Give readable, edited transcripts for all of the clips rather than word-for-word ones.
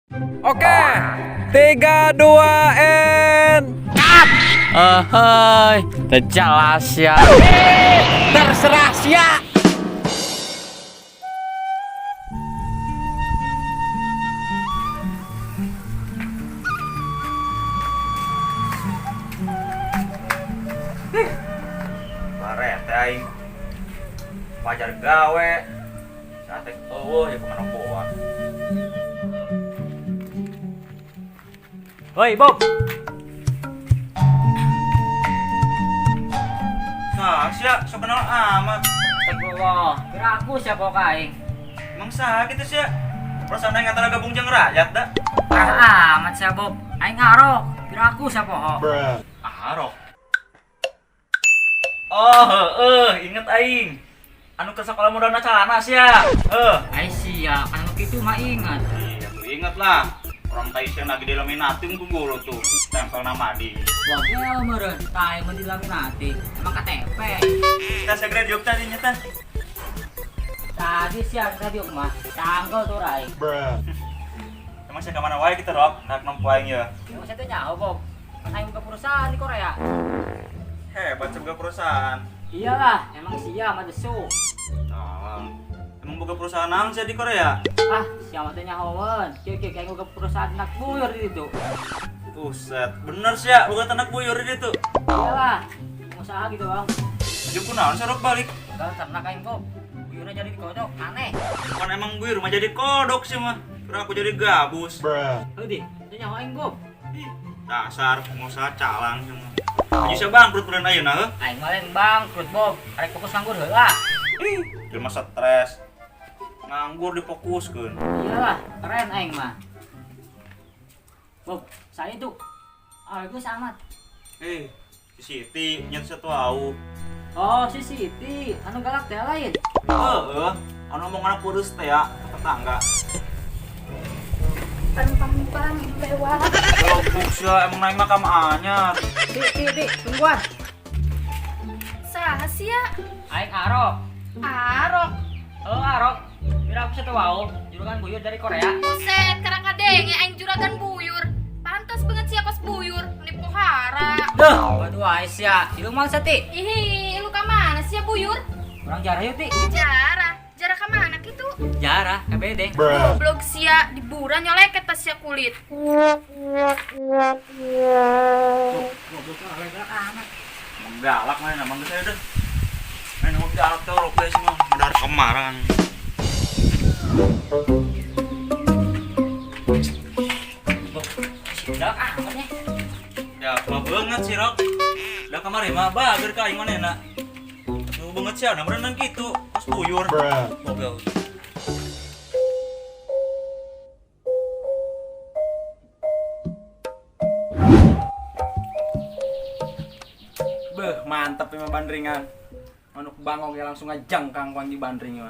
Oke, 3, 2, N. Cut. Hei, teu jelas ya. Terserah sia. Barete aing. Pajar gawe. Sate eueuh ya kemana boa. Hoi Bob. Sah sia, sok kenal amat. Astagfirullah, kira aku siapa ka aing? Emang sah gitu sia. Perasaan aing antara gabung jeung rakyat da. Parah amat sia Bob. Aing ngarok, kira aku siapa ho? Arok. Oh, heeh, inget aing. Anu ke sekolah modalna calana sia. Heuh. Ai sia, kan nu kitu mah ingat. Iya, tuh inget lah. Orang Taisya lagi dilaminating ku guru tuh. Tempel nama di. Wah, gel meureun, tae mun dilaminati. Emang KTP. Kita segera diuk tadi nyata. Tadi sia kita diuk mah, tanggal tuh rai. Emang sia kemana wae kita Rok? Nak nempo aing ya. Emang sia teh nyaho Bob. Kan aing buka perusahaan di Korea. Hebat sebuah perusahaan. Iyalah, emang sia mah desu. Oh, emang boga perusahaan naon sia di Korea? Ah, sia mah teh nyahoeun. Kieu kieu kayak boga perusahaan ternak buyur di ditu. Buset, bener sia boga ternak buyur di ditu. Iyalah, pengusaha gitu bang. Jeung kunaon sia Rok balik? Kalau ternak aing kok, buyurnya jadi dikodok, aneh. Kan emang buyur mah jadi kodok sih mah. Kira aku jadi gabus. Heuh di, teu nyaho aing Bob. Ih, dasar pengusaha calang sih mah. Bisa bangkrut bulan ayeuna heuh. Aing mah lain bangkrut Bob, arek fokus nganggur heula. Ih, jelema stres. Nganggur difokuskeun. Iyalah, keren aing mah. Bob, saya tuh ah itu amat. Eh, si Siti nyet satu au. Oh, si Siti, anu galak teh lain. Heeh, anu omongan purus teh ya, ke tetangga. Pang-pang lewat. Goblok sia, emang naik makam anyar. Ti, ti, ti, tungguan. Saha sia? Aing Arok. Arok. Oh, Arok. Kira aku satu wau, juragan buyur dari Korea. Buset, karang kadenge aing juragan buyur. Pantas banget sia pas buyur, meni pohara. Duh, waduh Aisyah, ilu mal ti? Ih, lu ka mana sia buyur? Kurang jarah yuk, Ti. Jarah. Jarah ka mana kitu? Jarah, KBD. Goblok sia, diburan nyoleket tas sia kulit. Goblok orang galak amat. Emang galak mana emang geus aya deh. Main mau galak teh rok geus mah, medar kemaran. Galak amat nya. Ya, mah banget sih Rok. Da kamari mah bager ka aing manehna. Tuh banget sih, nah berenang gitu, pas buyur. Goblok. Beuh, mantep emang bandringan. Manuk bangok ya langsung ngajangkang ku anjing bandring mah.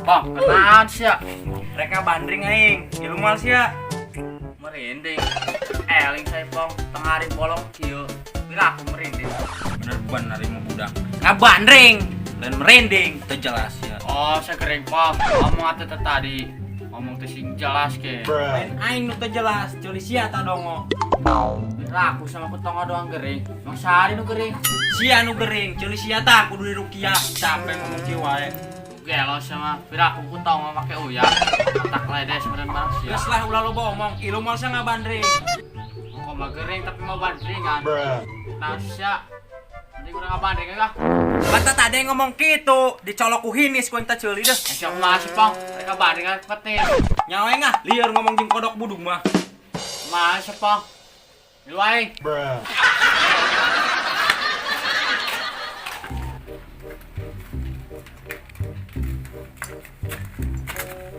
Bang, kenaon sia? Mereka bandring aing, ilu mal sia. Merinding. Eling saya pong, tengah hari bolong kieu. Bila aku merinding. Bener-bener ieu mah budak. Ngabandring dan merinding, teu jelas ya. Oh, saya kering pong. Ngomong atuh teh tadi. Ngomong teh sing jelas ke. Lain aing nu teu jelas, ceuli sia ta dongo. Bila aku sama kutongo doang gering. Emang sehari nu gering. Sia nu gering, ceuli sia ta kudu dirukiah. Capek ngomong kieu wae. Gelo sama bila aku kutongo make uyah. Otak ledes meureun barang sia. Geus lah ulah loba omong, ilu mal sia ngabandring. Kok mah gering tapi mau bandringan. Nah, sia. Mending urang ngabandring lah. Bata tadi ngomong kitu, dicolok ku hinis ku aing teh ceuli deh. Siap masuk pong, mereka bandringan petis. Nyawa ngah, liar ngomong jeung kodok budung mah. Masuk pong. Ilu aing.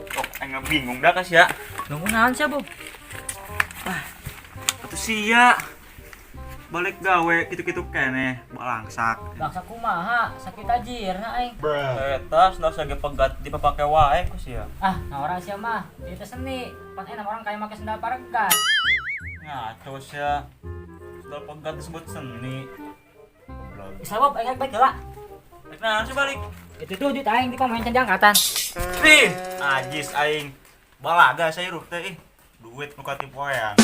Rok, aing bingung dah ka sia. Nunggu naon sia, Bob? Atuh sia. Balik gawe kitu-kitu keneh, balangsak. Bangsa kumaha, sakit ajirna aing. Eta sendal sia ge pegat dipapake wae ku sia. Ah, nah orang sia mah, ieu teh seni. Pan enak orang kaya make sendal paregat. Ngaco sia. Sendal pegat disebut seni. Sabab aing baik heula. Rek naon sih balik? Itu tuh duit aing di komen can diangkatan. Ih, ajis aing. Balaga saya hirup teh ih. Duit nu katipoean.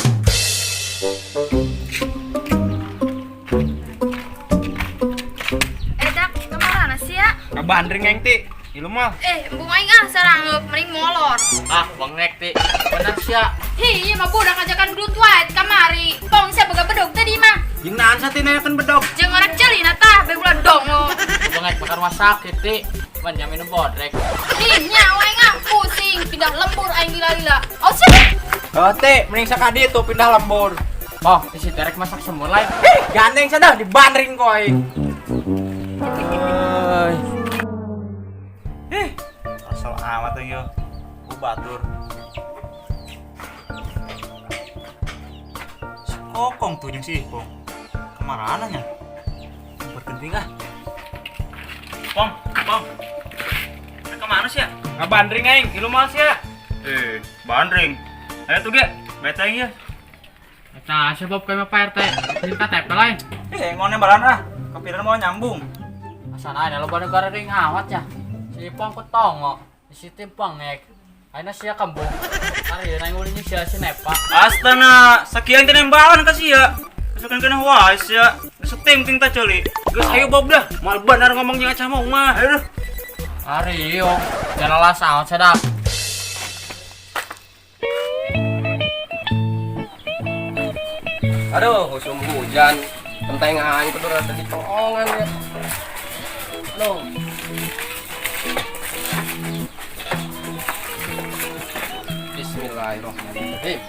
Eh dak, kemana sih ya? Ngabandring aing ti. Ilu mah. Eh, embung aing ah sarangeup mending molor. Ah, bengek ti. Bener sia. Hi, ieu mah budak ngajakan gelut wae kamari. Pong sia boga bedog tadi mah. Jeung naon satina kan bedog. Jeung orang celina tah be ulah dongo. Bengek ke rumah sakit ti. Man minum bodrek. Ih, nyawa aing ah pusing pindah lembur aing lila-lila. Oh sih. Oh ti, mending sakadi tuh pindah lembur. Oh, si Derek masak semur lain. Hih, gandeng sadah dibandring koi. Ih, asal amat aing yo. Ku batur. Si Kokong tuh jeung si Ipong. Kemana nya? Bergenting ah. Pong, Pong. Rek kemana sih ya? Ngabandring aing, ilu mah sia. Eh, bandring. Ayo tuh ge, beta aing ya. Nah, sebab kayak Pak RT. Minta KTP lain. Eh, ngone balan ah. Kepikiran mau nyambung. Asana ada loba negara ring awat ya. Si Ipong ku tongo, si Tim pengek. Aina sia kembung. Ari na ngulin sia si Nepa. Astana, sekian teh nembalan ka sia. Masukan kena wae sia. Setim ting ta ceuli. Geus ayo Bob dah, mal bener ngomong jeung acah mah. Ayo. Ari yo, jangan lah saut sedap. Aduh, musim hujan. Kenteng aing kudu rada dicoongan ya. Aduh. Bismillahirrahmanirrahim.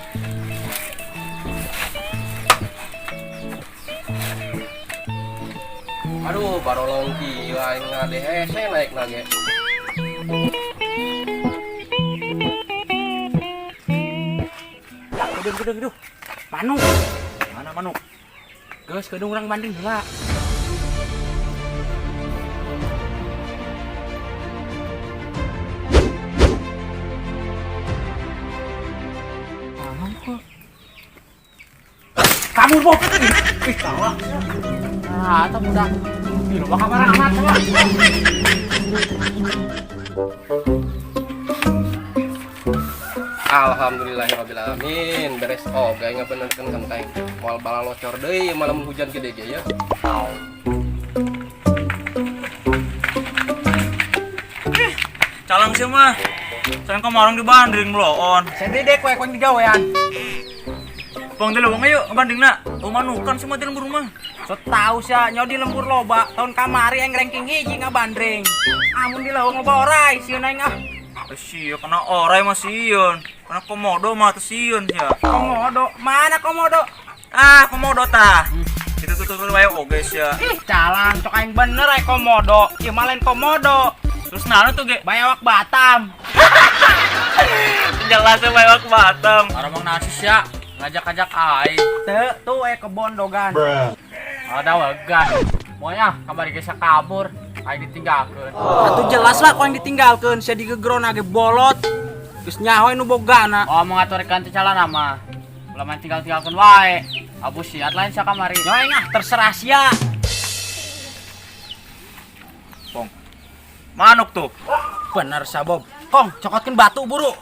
Aduh, barolong kieu aing ngadehese naik nage. Gedung gedung gedung. Manuk. Mana manuk? Geus gedung urang bandring heula. Kabur, Bob. Ih, kalah. Nah, atau budak. Ih, loba kamar amat sama. Alhamdulillahirabbil alamin. Beres oge ngabenerkeun kenteng. Moal bala locor deui malam hujan gede ge ya. Calang sih mah. Sayang kamarang dibandring meloon. Saya dek kowe kowe digawean. Pong teh leuweung ayo ngebandingna. Oh manukan semua di lembur mah. So tau sia nyawa di lembur loba tahun kamari aing ranking hiji ngabandring. Amun di leuweung loba orai sieun aing ah. Eh, sia kena orai mah sieun. Kena komodo mah teu sieun sia. Komodo, mana komodo? Ah, komodo tah. Itu tuh tuh wae oge sia. Ih, calang cok aing bener aing komodo. Ieu mah lain komodo. Terus naon tuh ge? Bayawak Batam. Jelas ya bayawak Batam. Orang mang nasi sia, ngajak-ngajak aing. Teu tuh aya kebon dogan. Ada wegan. Moya kamari geus kabur, aing ditinggalkeun. Atuh jelas lah kau yang ditinggalkeun sia digegerona ge bolot. Geus nyaho nu bogana. Oh, mau ngaturkeun teh calana mah. Ulah main tinggal-tinggalkeun wae. Abu siat lain sia kamari. Nyaho aing ah terserah sia. Pong. Manuk tuh. Bener sabob. Kong, cokotkeun batu buru.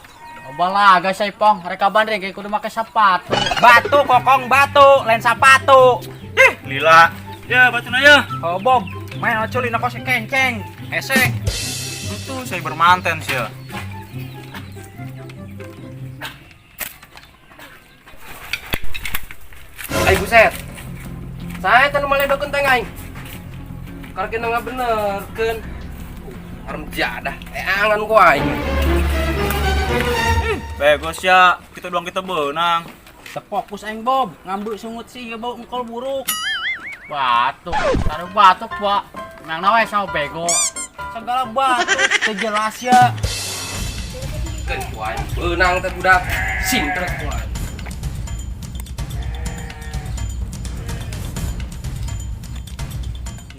Loba laga sia Ipong, reka bandring ge kudu make sepatu. Batu kokong batu, lain sapatu. Ih, lila. Ya, batuna ya. Oh Bob, main aculin aku si kenceng. Hese. Itu saya bermanten sia. Ay buset. Saya tan maledo kenteng aing. Karena ngabenerkeun. Harum jadah, eangan ku aing. Bego sia, kita doang kita benang. Terfokus aing Bob, ngambil sungut sih ya bau engkol buruk. Batuk, taruh batuk, Pak. Nang nawe sama bego. Segala batu, terjelas ya. Keun ku aing beunang teh budak. Sintret ku aing.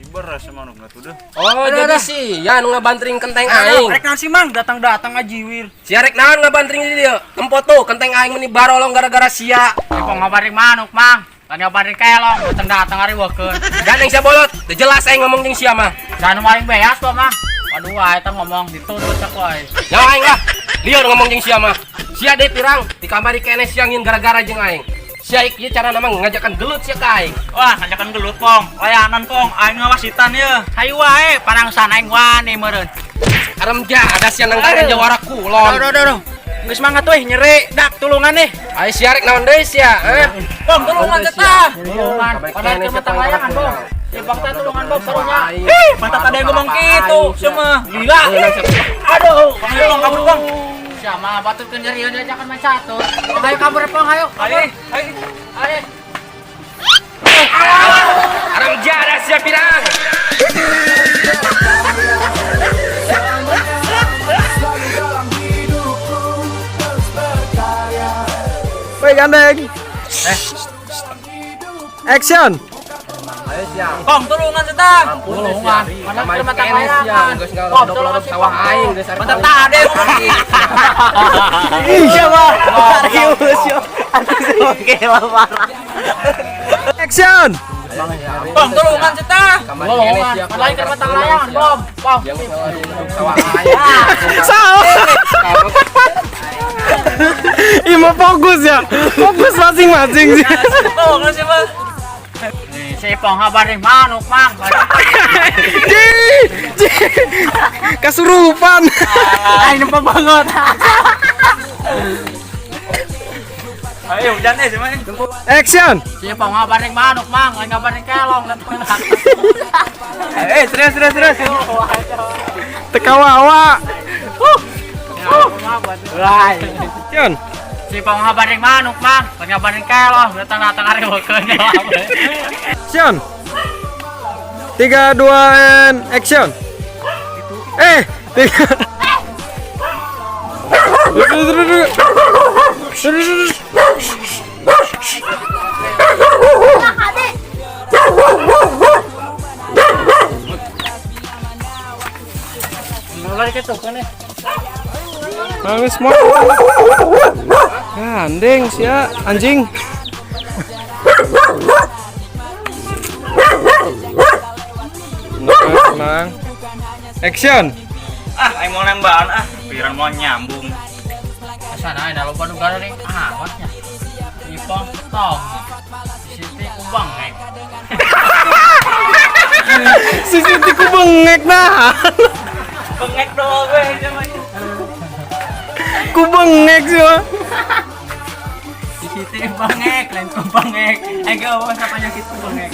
Iber rasa manuk tuh deh. Oh, jadi sih ya nu ngabantring kenteng aing. Rek naon sih Mang, datang-datang ngajiwir. Sia rek naon ngabantring di dieu? Tempo tuh kenteng aing meni barolong gara-gara sia. Ipong ngabaring manuk, Mang. Kan ngabarin kelong, datang datang hari wakeun. Gandeng sia bolot, teu jelas aing ngomong jeung sia mah. Jangan maling beas tuh mah. Waduh, aing teh ngomong dituntut cek wae. Nyawa aing lah. Lieur ngomong jeung sia mah. Sia deui pirang, di kamari keneh sia ngin gara-gara jeung aing. Sia ieu cara nama ngajakan gelut sia ka aing. Wah, ngajakan gelut, Pong. Layanan, Pong. Aing ngawasitan ye. Hayu wae, parangsan aing wani meureun. Arem jadah sia nang karen jawara kulon. Aduh, aduh, aduh. Geus semangat weh nyeri dak tulungan nih. Ayo sia rek naon deui sia, heh? Pong tulungan tetah. Tulungan, padahal ke mata layangan, Bong. Si Bang teh tulungan, Bong, karunya. Ih, pantat ada yang ngomong gitu, semua. Gila. Aduh, Pong, ayo, Pong, kabur, Pong. Siapa batur ke nyeri diajakan main satu. Ayo kabur, Pong, ayo. Ayo, ayo. Ayo. Arem jadah sia pirang. Woi gandeng. Action. Ayo sia. Pong, tulungan tetah. Tulungan, padahal Kamari ke mata keneh sia, layangan. geus Bom, tulungan ngarodok-rodok si sawah Pong. aing geus arek Pantat tak ada yang ngomong gitu. Iya, Pak. Serius yo. Oke, parah. Action. Pong, tulungan tetah. Kamari keneh Tulungan, sia. padahal ke mata layangan, Bom. Bom. Yang ngarodok sawah aing. Salah. Ih, mau fokus ya. Fokus masing-masing sih. Tulungan siapa? Nih, si Pong habarin manuk, Mang. Ji, ji. Kesurupan. Aing nempo banget. Ayo, hujan deh, siapa? Action. Si Pong ngabarin manuk, Mang. Aing ngabarin kelong. Eh, serius, serius, serius. Teka wawa. Action. Si Pong ngabarin manuk, Mang. Aing ngabarin kelong. Datang-datang hari wakeun. Action. 3, 2, and action. 3. Lah kade. Mulai ke tuh nih. Nangis semua. Gandeng sia anjing. Tenang, tenang. Action. Ah, aing mau nembakan ah. Pikiran mau nyambung. Sana aing loba nu garing awatnya. Si Pong tong. Si Siti ku bengek. Si Siti ku bengek nah. Bengek doang gue siapa? Ku bengek sih mah. Si Siti bengek, lain ku bengek. Aing gak apa penyakit ku bengek.